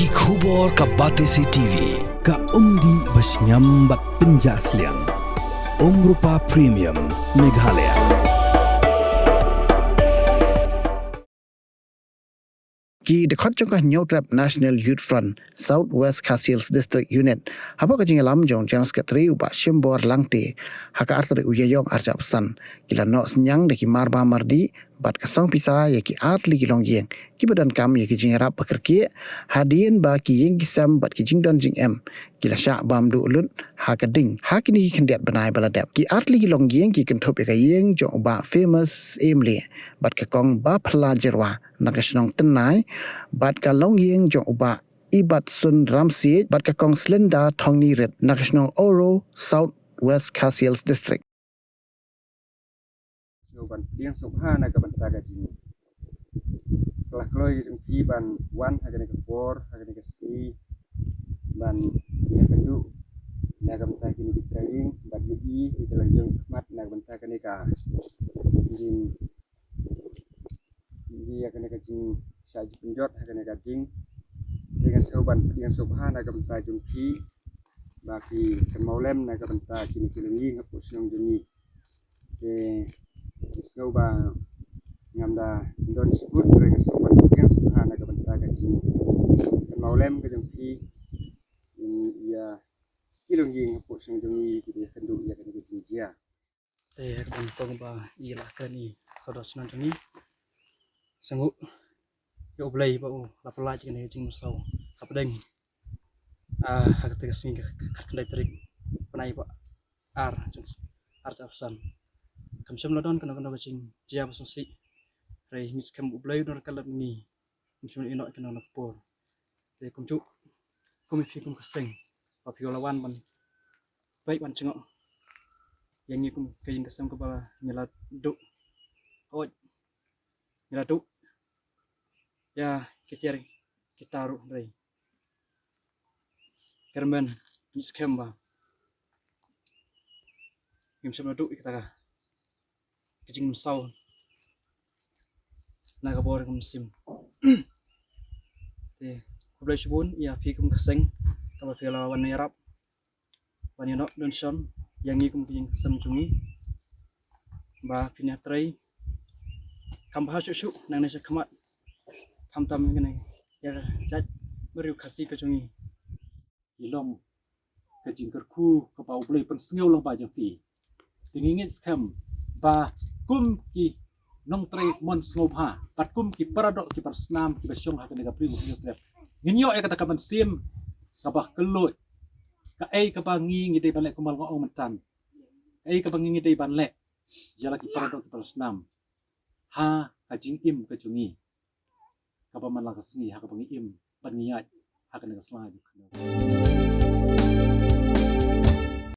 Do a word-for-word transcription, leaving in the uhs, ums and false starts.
Ki khubor ka Batesi T V, ka umdih ba shngiam bad pynjah sliang. Umrupa Premium, Meghalaya. Ki dkhot jong ka Hynñiewtrep National Youth Front, South West Khasi Hills District Unit, hapoh ka jingïalam jong General Secretary u Bah Shimbor Langte, ha ka artylli u Ïaïong arhajar arphew san, ki la noh synñiang da ki marbam mardih bad ka song pisa ïa ki artylli ki longïing kiba donkam ïa ki jingïarap ba kyrkieh, hadien ba ki ïing ki sem bad ki jingdon jingem ki la shah bam duh lut ha ka ding ha kine ki khyndiat bnai ba la dep. Ki artylli ki longïing ki kynthup ïa ka ïing jong u Bah Famous Syiemlieh bad ka Kong Baphylla Jyrwa na ka shnong Tynnai, bad ka longïing jong u Bah Ibatson Ramsiej bad ka Kong Slynda Thongnirit na ka shnong Oro, South West Khasi Hills District. Sngewbha ban pdiang sngewbha na ka bynta ka jingkhlaiñ kloi ka jong phi ban wan ha kane ka por, ha kane ka sngi, ban ïakynduh na ka bynta kine ki trai ïing bad ïohi ïa ka la jong khmat na ka bynta kane ka jing, ïa kane ka jingshah jingpynjot ha kane ka ding. Te nga sngewbha ban pdiang sngewbha na ka bynta jong phi ba phi kynmaw lem na ka bynta kine ki longïing hapoh shnong jong ngi. Te nga sngewbha ngam da don shibun, hynrei nga sngewbha ban pdiang sngewbha na ka bynta ka jingkynmaw lem ka jong phi. Ïa ki longïing hapoh shnong jong ngi ki dei kynduh ïa kane ka jingjia. Te ha kaba nyngkong ba i la kren i sawdong shnong jong ngi, sngewnguh ïa U Blei ba u la pynlait ïa kane ka jingmynsaw hapdeng, ah, ha kata ka sngi ka khatkhyndai tarik bnai ba ar jong arhajar arphew san. Kam shym la don kano kano ka jingjia ba sngewsih, hynrei ngi skhem U Blei u don ryngkat lem bad ngi. Ym shym ïehnoh ïa kano kano ka por. Te kumjuh kum ïa phi kum ka seng ba phi la wan ban peit ban jngoh ïa ngi kum ka ïing ka sem kaba ngi la duh, hooid, ngi la duh ïa ki tiar ki tar ruh, hynrei kyrmen ngi skhem ba ngim shym la duh ïa kata ka ka jingmynsaw na ka bor ka mynsiem. Te khublei shibun ïa phi kum ka seng kaba phi la wan ïarap, wan ïanoh donation ïa ngi kum ka ïing ka sem jong ngi, ba phin ïatrei kham bha shuh shuh nangne sha khmat, khamtam ïa kane ïa ka jaitbynriew Khasi ka jong ngi. Ki long ka jingkyrkhu kaba U Blei pynsngew lyngba jong phi. Te ngi ngeit skhem ba kum ki nongtrei mon sngewbha bad kum ki paradoh ki parasnam kiba shong ha kane ka Bri U Hynñiewtrep, ngin ïoh ïa kata ka mynsiem kaba kylluid. Kaei kaba ngi ngi dei ban leh, kumba nga ong myntan, kaei kaba ngi ngi dei ban leh, ïa la ki paradoh ki parasnam ha ka jingim ka jong ngi, kaba man la ka sngi ha kaba ngi im bad ngi ïaid ha kane ka sla jong ka